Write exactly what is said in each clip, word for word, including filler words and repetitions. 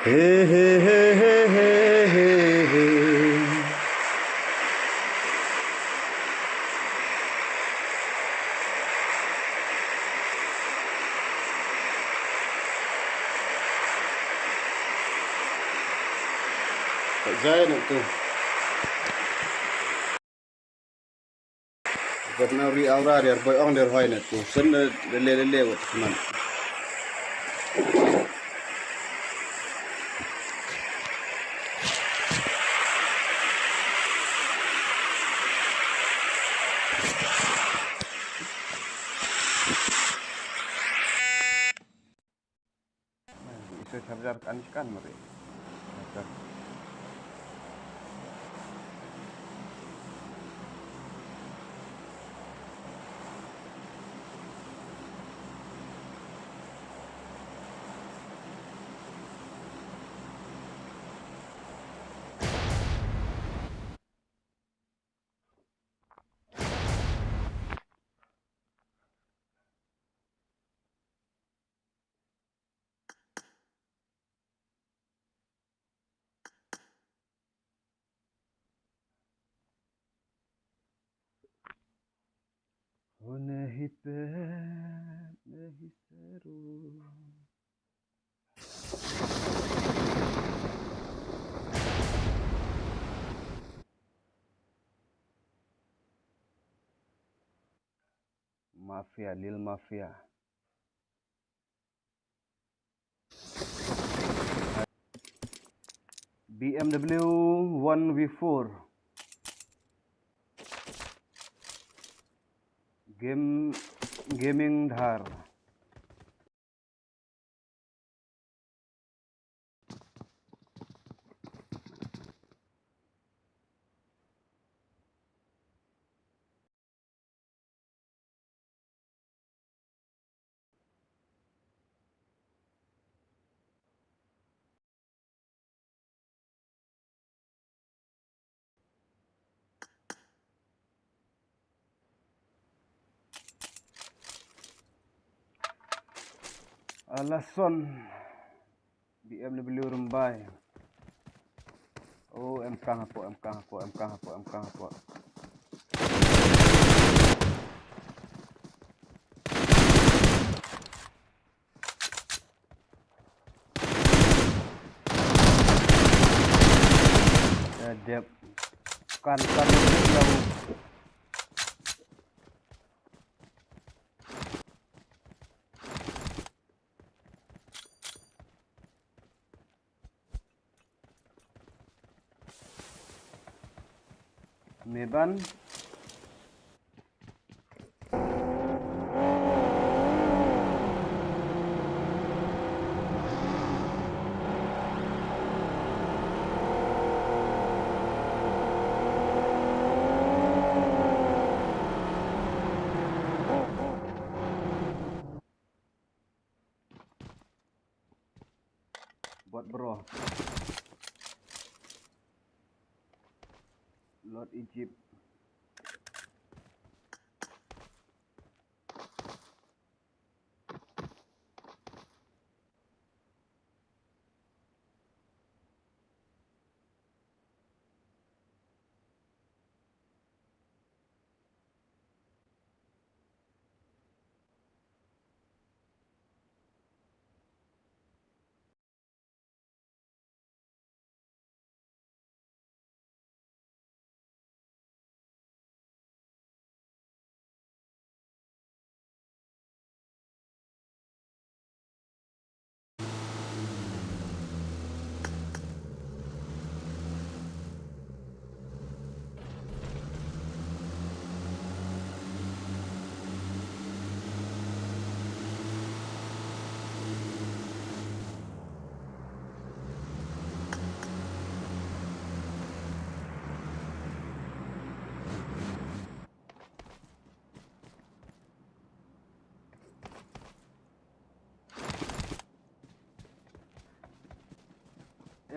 Jai na tu. Gat na ri aura der boy ong der hoi na tu. Sen de le le le wat man. Isa charger kan kan mari. Charger. Hone hi pe, ne hi seru. Mafia, Lil Mafia. B M W one V four. Game, Gaming Dhar. Alason. B M W Rumbai. Oh, em kang hapo, em kang hapo, em kang hapo, em kang hapo. Eh, dep. Kan, kan, dep lau. Meban. Bot bro. Lord Egypt.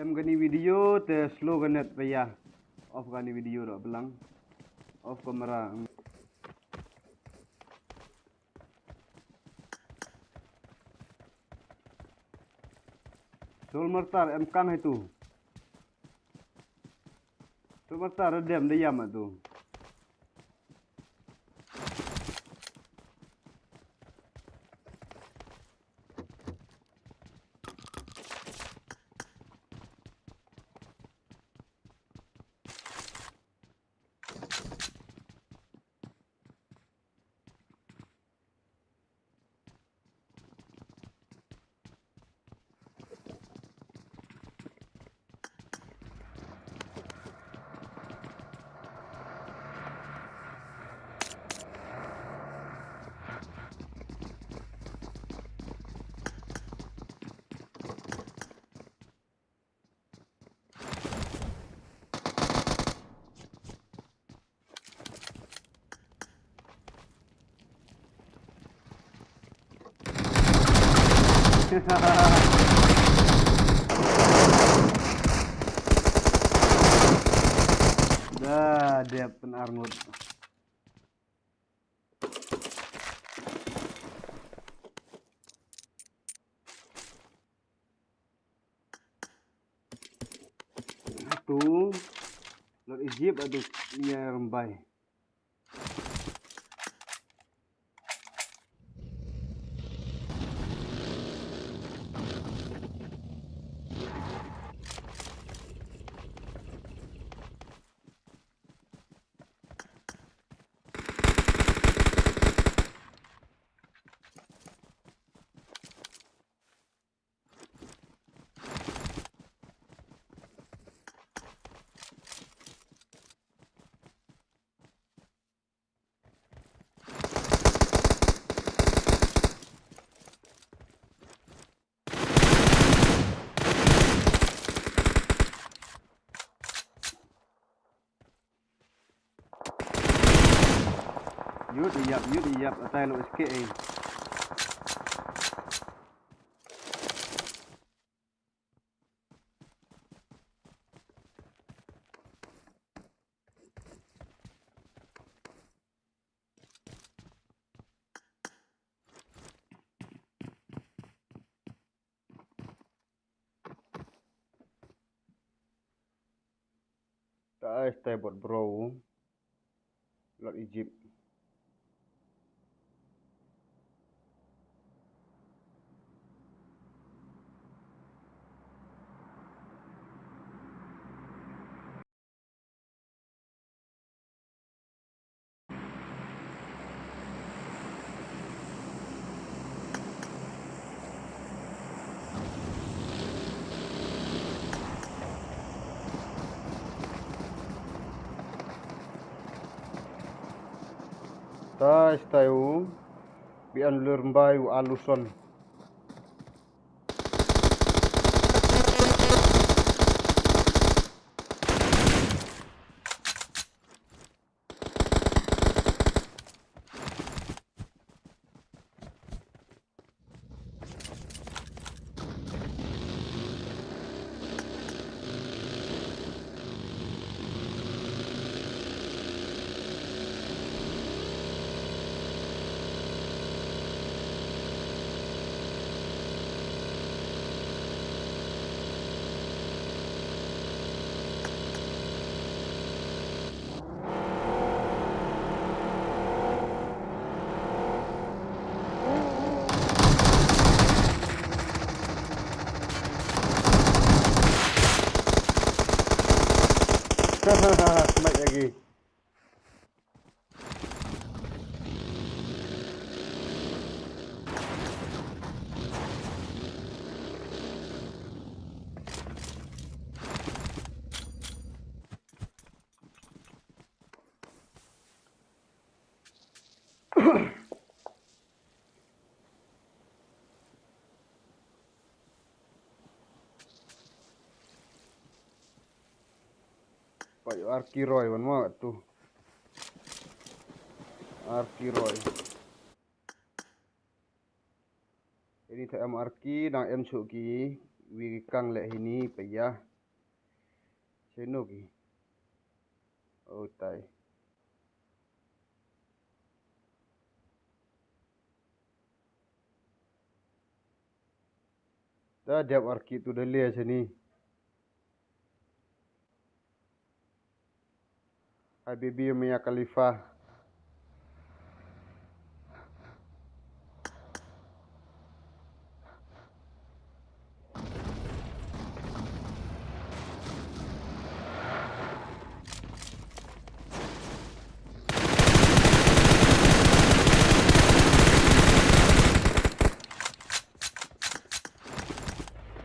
Em kani video te slow ka net paya. Off kani video ro belang. Off camera. Tul martar em kang hai tu. Tul martar dem de yam tu. Da dep pyn arngut. Tu Lord Egypt adu nya rembai. Yut ïap, yut ïap, atai lo S K A. Tai, tai bot bro. Lord Egypt. Tai, tai u. Bian lur mbai u aluson. Smite lagi. Peit, ar ki roi wan ma tu. Ar ki roi. Ini ta em ar ki, dang em shuh ki, wi ki kang leh hini, peit ïa. Shano ki. Oh, tai. Da dep arki tu da le sini. Habibi Mia Khalifa.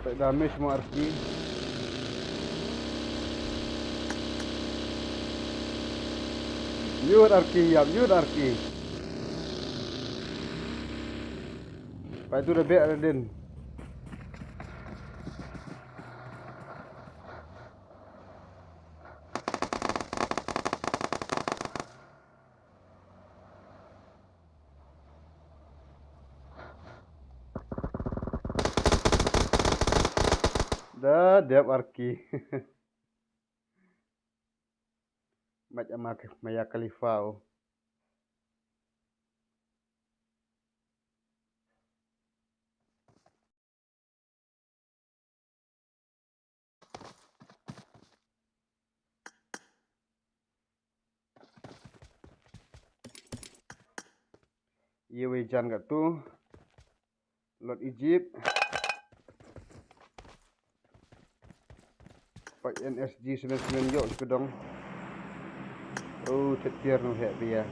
Peit damage mo arki. Yut arki, yap, yut arki. Peit tu da beh da din. Da dep arki. Mait ama Mia Khalifa o. Ïa wei jan katto. Lot Egypt. Peit N S G semen semen ïoh shu dong. Oh, thet tiar noh heh bia.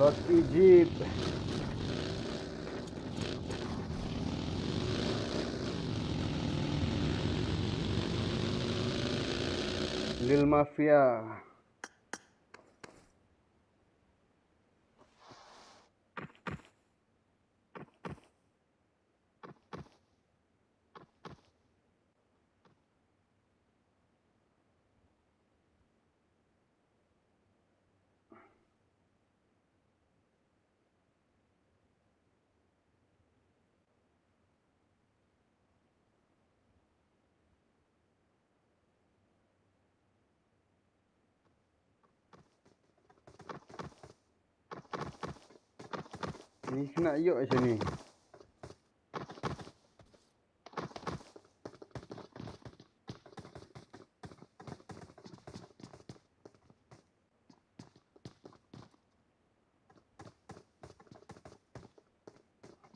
Lot Egypt. Lil Mafia. Ni kena yok sini.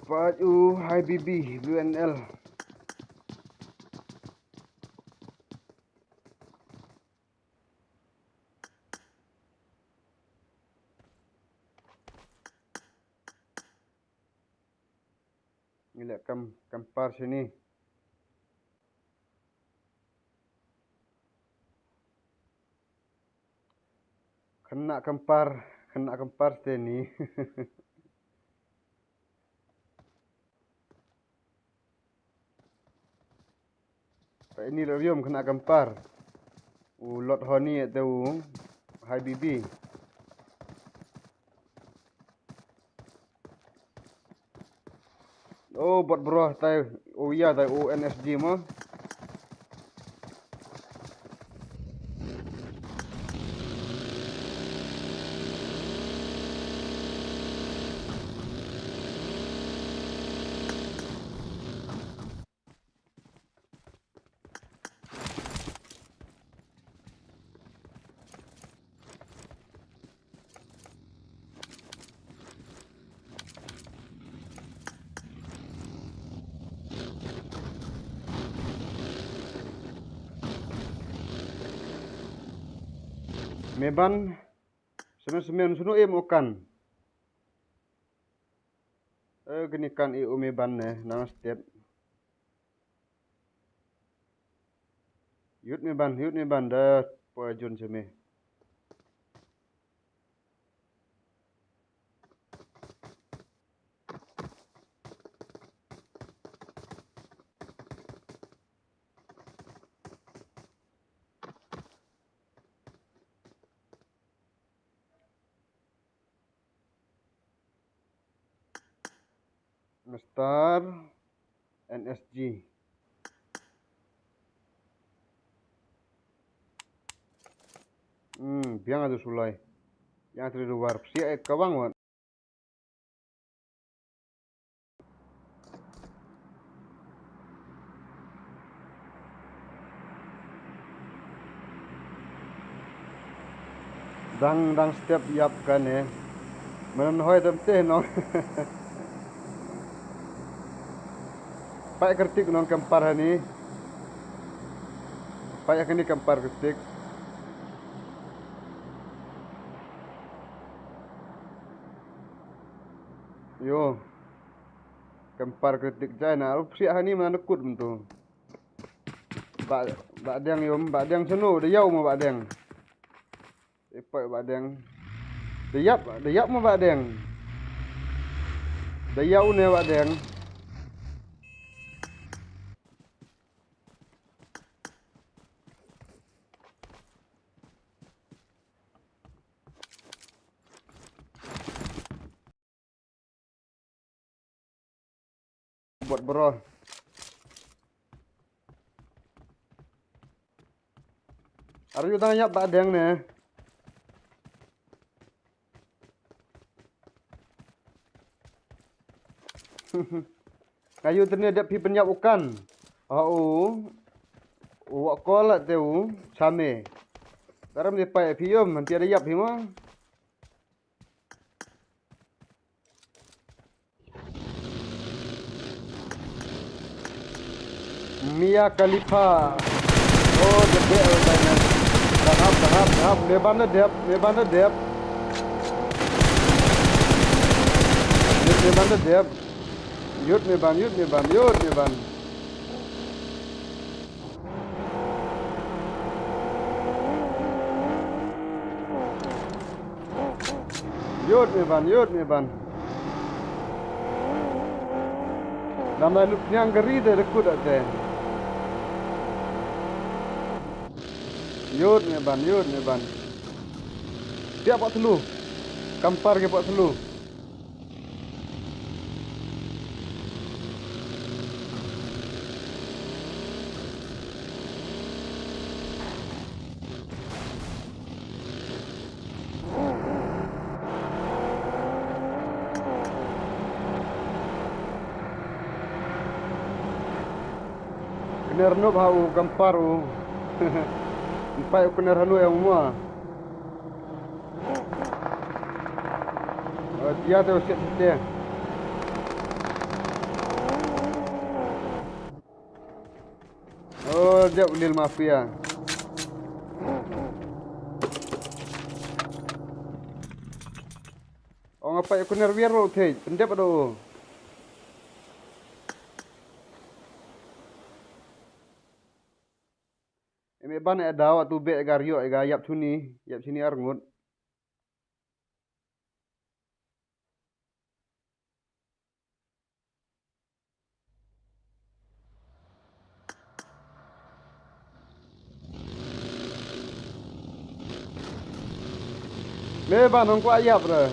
Peit u Habibi W N L. Ngi leh kam, kam par sini. Khynnah kam par, khynnah kam par sini. Peit ini la riam khynnah kam par. U Lot Honey te u Habibi. O bot bro tai, o ïa tai o N S G mo. Meban, semen semen sunu em okan. Eh, kini kan i umi ban ne, nang step. Yut me ban, yut me ban da poi jun sha me. Mister N S G. Hmm, biang atu sulai. Yang tri duwar psiak ka bang wan. Dang, dang step ïap kane. Manan hoi tam te nong. Pai kritik nong kempar hani. Pai kani kempar kritik. Yo. Kempar kritik jai na. Rup siak hani mana kut mentu. Ba, ba deng yom, ba deng seno, da yau ma ba deng. Epoi ba deng. Da yap, da yap ma ba deng. Da yau ne ba deng. Bot bro. Are yu dang ïap ba deng ne. Nga yu tene dep phi pynïap u kan. Ha u. U wa kol te u same. Karam de pai phi yom, nanti ada ïap phi mo. Mia Khalifa. Oh, the best. Dahap, dahap, dahap. Me ban da dep, me ban da dep. Me, me ban da dep. Yut me ban, yut me ban, yut me ban. Yut me ban, yut me ban. Dam lai lut pniang kari te da kut ate. Yut me ban, yut me ban. Pia pok telu. Kampar ke pok telu. Kner nup ha u kampar u. Empai u kner hanu yang mua. Oh, dia tu siap siap. Oh, dia ulil mafia. Oh, ngapai aku nerviar lo thei, pendep ado. Eme ban e daw tu be gar yo ga yap chuni, yap chuni arngut. Me ban hong kwah ïap re.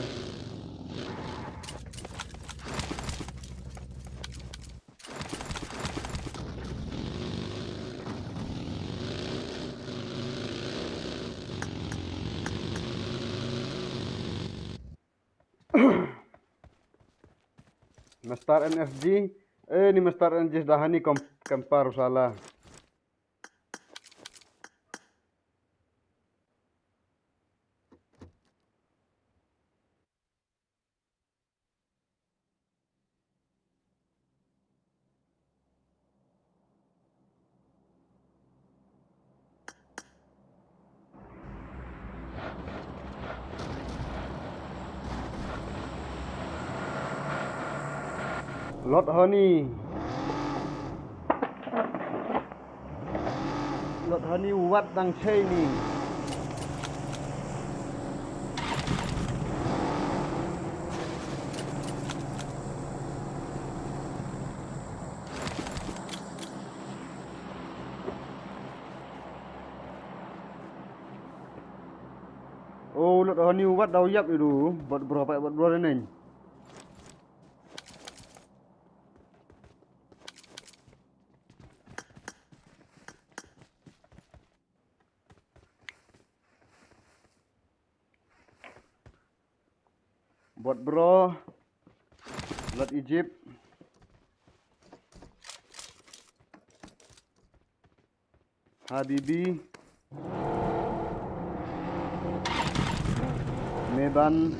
Mister N S G, eh, ni Mister N S G dah ni kom-, kempar u sala. Lot honey. Lord Honey wat dang shei ni. Oh, Lord Honey wat da u ïap ïa u. Bad bro, bad bro ne. Bad bro, Lord Egypt. Habibi. Meban.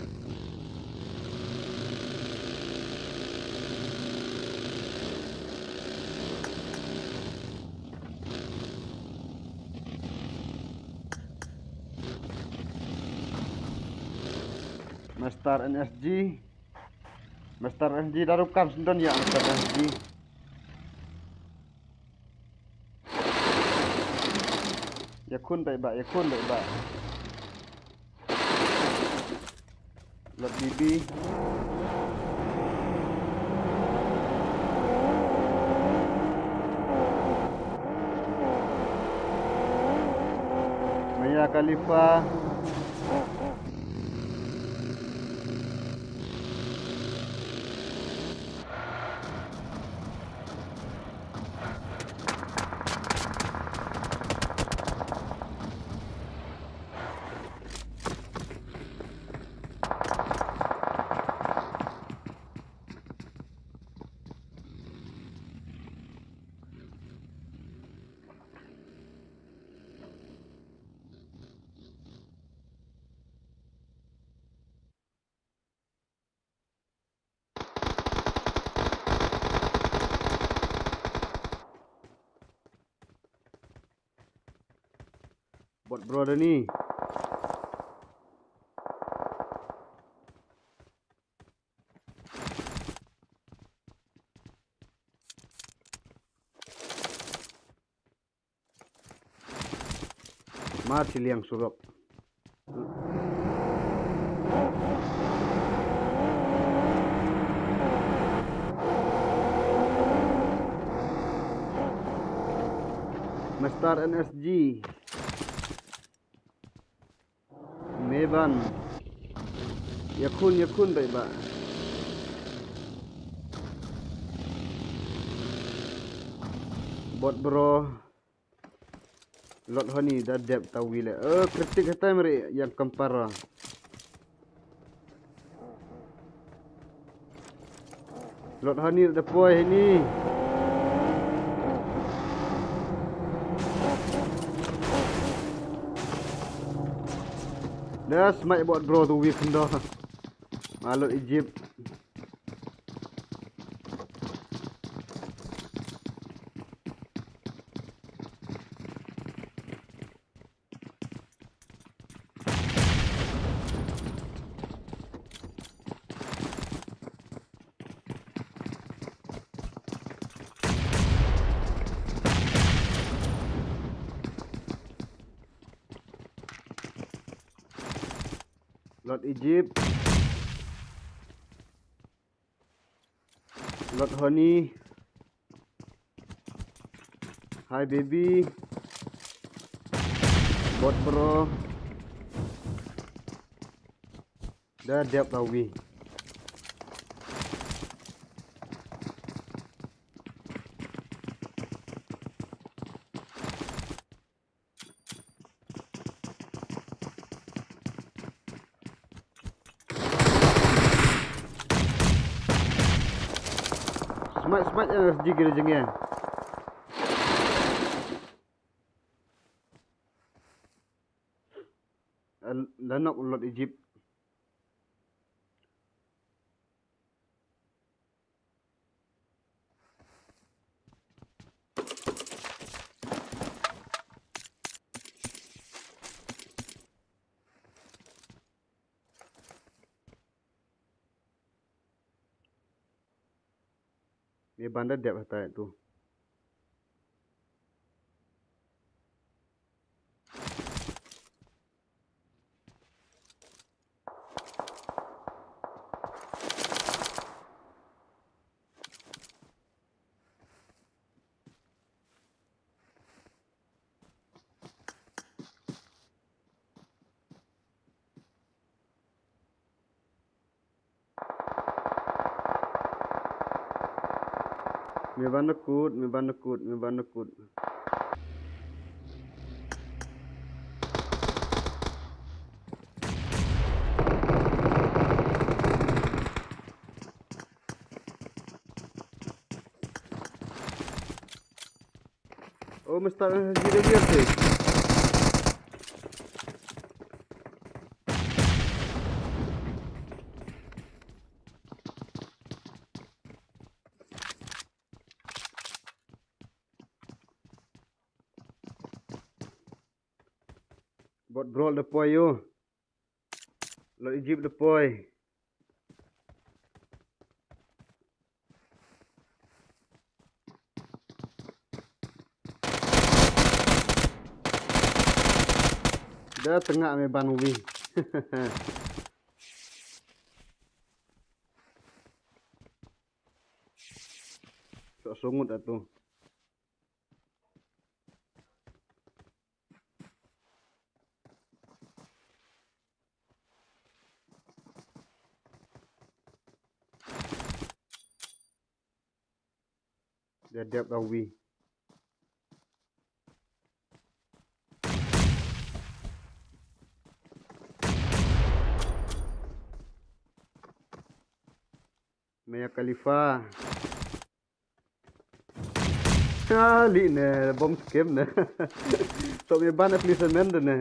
Master N S G. Master N S G da ruh kam sngewdon ïa Master N S G. Ïakhun bad ba, ïakhun bad ba. Lord Bibi. Mia Khalifa. Bad bro da ni. Mar shi liang surok. Master N S G. Meban. Ïakhun, ïakhun bad ba. Bad bro. Lord Honey da dep ta wi le. Eh, kritik hatai mari ïa ka para. Lord Honey da poi hini. Da smai bad bro tu wi khyndaw. Malot Egypt. Lord Egypt. Lord Honey. Hi baby. Bad bro. Da dep ta wi. Smai, smai, eh, jigil jengeng. Eh, la nok Lord Egypt. Ni ban da dep hatai tu. Me ban da kut, me ban da kut, me ban da kut. Oh, me start na G W R te. Bot brol da poi ïo. Lot Egypt da poi. Da tengah me ban uwi. Sok sungut atu. Dia dep da wi. Mia Khalifa. Ah, li ne, bom skem ne. Sok me ban at least men de ne.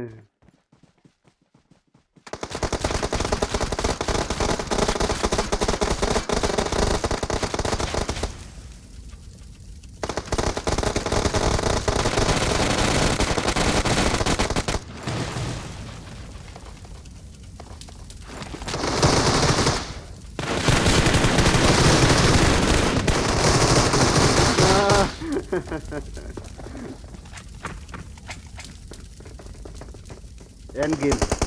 End game.